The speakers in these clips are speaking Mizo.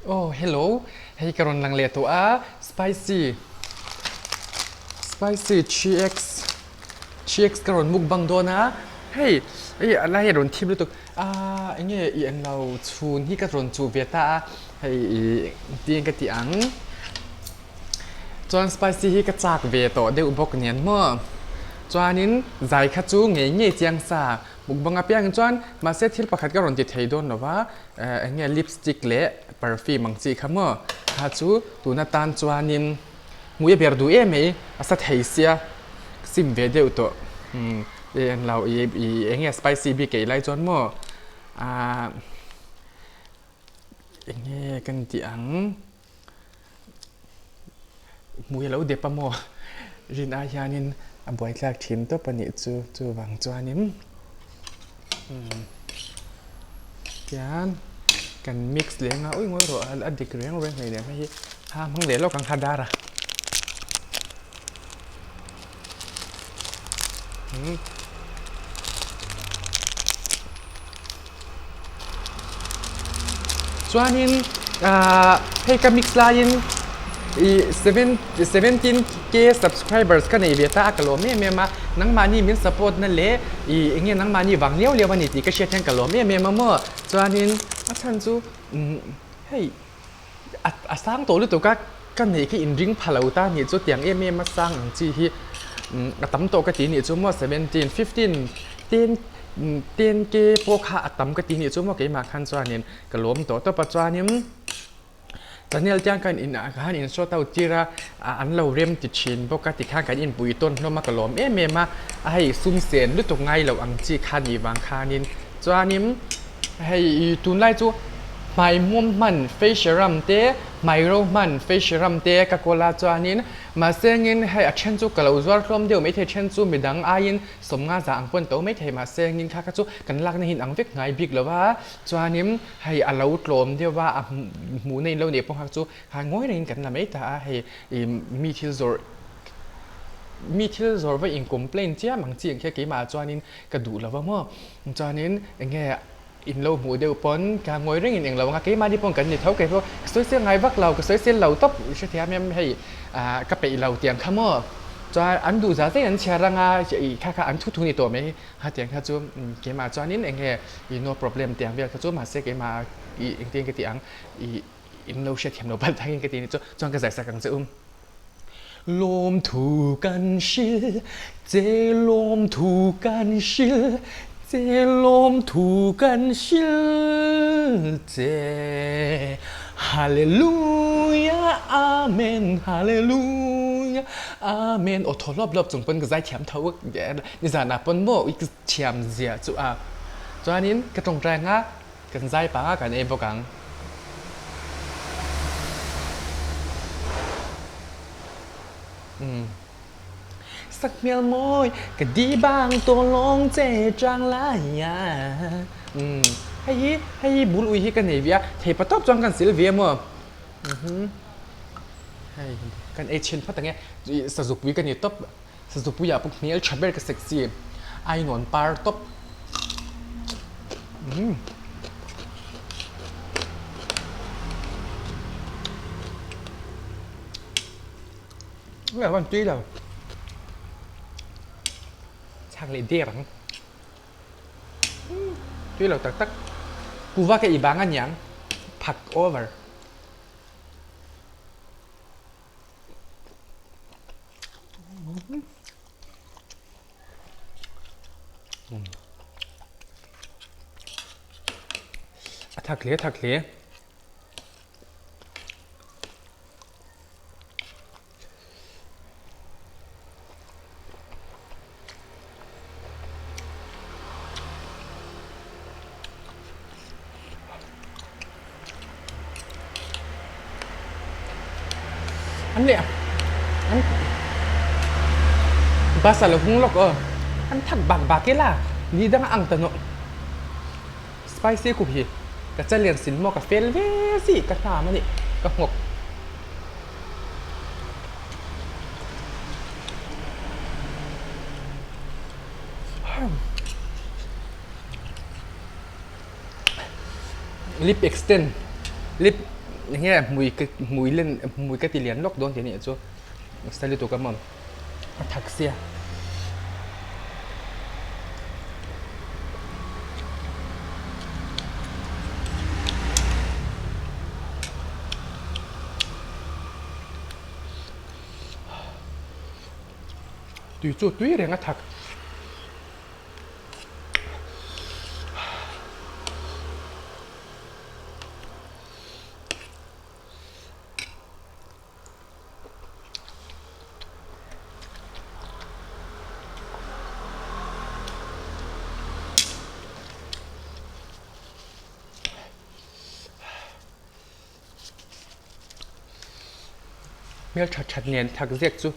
Oh hello, hei ka rawn lang leh tawh a, spicy spicy 3x 3x ka rawn mukbang dawn a, hei hei a lai a rawn thim lutuk a eng nge i englo chhun hi ka rawn chuh ve ta a, hei ih engtin ka ti ang chuan spicy hi ka chak ve tawh deuh bawk nen maw chuanin zai kha chu ngei ngei chiang sa mukbang apiangin chuan mahse thil pakhat ka rawn ti thei dawn lo va. Eng nge lipstick leh perfume ang chi kha maw kha chu tuna tan chuanin hmui a ber duh em mai a sa thei sia sim ve deuh tawh umm eng lo ih ih eng nge spicy bik ei lai chuan maw ahh eng nge kan tih ang hmui a lo dep a maw rin ai hianin a buaithlak thin tawp a nih chu chuvang chuanin umm tian kan mix leh anga ui ngawi rawh a dik reng reng hleinem hei hi ha hmang leh lawk ang kha dar a umm. Chuanin ahh hei ka mix laiin ih seven seventeen k subscribers ka nei ve ta a ka lawm em em a nangmahni min support na leh ih eng nge nangmahni vang liau liau a ni tih ka hriat hian ka lawm em em a maw chuanin a chhan chu umm hei a a sang tawh lutuk a ka neih khi inring pha lo ta nih chu tiang em em a sang ang chi hi umm a tam tawh ka ti nih chu maw seventeen fifteen ten ten k pawh kha a tam ka ti nih chu maw keimah khan chuanin ka lawm tawh tawp a chuanin channel te khan in ah khan in sort out tir a an lo rem ti thin bawk a tikhan kan inpui tawn hlawm a ka lawm em em a a hei sum sen lutuk ngai loh ang chi kha nih vang khanin chuanin Hei tunlai chu hmai hmawm hman face serum te, hmai ro hman face serum te ka kawl a chuanin mahsengin hei a then chu ka lo zuar hlawm deuh maithei then chu midang aiin sawmnga zah ang pawn to maithei mahsengin kha kha chu kan lakna hi inang vek ngai bik lo va chuanin hei a lo tlawm deuh a a hmuhna in lo neih pawh kha chu kha ngawi rengin kan la mai ta a hei ih mi thil zawrh mi thil zawrh va in complain chiam ang chi ang khi keimah chuanin ka duh lo va maw. Chuanin eng nge in lo hmuh deuh pawn ka ngawi rengin eng lo anga keimahni pawn kan ni tho kei pawh ka sawi sel ngai vak lo ka sawi sel lo tawp i hrethiam em hei ah ka peih lo tiang kha maw chuan an duh zah zet an chhiar anga ih kha kha an thu thu ni tawh mai ha tiang kha chu keimah chuanin eng nge ih no problem tiang vel kha chu mahse keimah ih engtin ka tih ang ih in lo hriatthiam lo palh thangin ka ti ni chu chuan ka zai sak ang che um. Lawmthu kan hrilh che, lawmthu kan hrilh che, lawmthu kan hrilh che. Hallelujah, Amen, Hallelujah, Amen. Aw thaw hlawp hlawp chung pawn ka zaithiam tho nizanah pawn maw i ka thiam zia chu a. Chuanin ka tawngtai anga Kan zai pah a, kan ei bawk ang. Umm. Sak hmel mawi ka di bang tawh lawng che chang lai a. Umm. Hei hi, hei hi bul ui hi ka nei ve a, thei pa tawp chuan kan sil ve maw. Umm. Hei, kan ei chhin phawt ang e. Sazupui ka ni tawp. Sazupuiah pawh hmel tha ber ka sexy ainawn par tawp. Umm. Nge van tui lo. Chak leh der ang. Tui lo tak tak. Kuva ka i bang aniang. Phak over. A thak hle a thak hle. An leh an bus a lo hung lawk aw an thak bak bak ila ni dang a ang ta nawh spicy khup hi ka chalian sin maw ka fel ve si ka hnam a nih ka nghawk. Lip extend lip Enge hmui ka hmui len hmui ka ti lian lawk dawn tih a nih chu nasa lutuk a maw a thak sia. Tui chu tui reng a thak. Hmel that that nen thak ziak chu.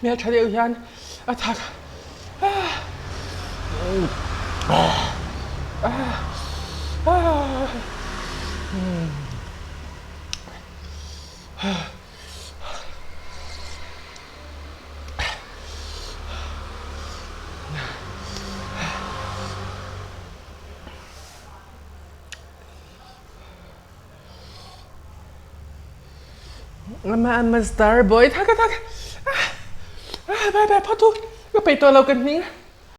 Hmel tha deuh hian a thak Ama ama star boy thak a thak bye bye phawt u ka peih tawh lo ka hming.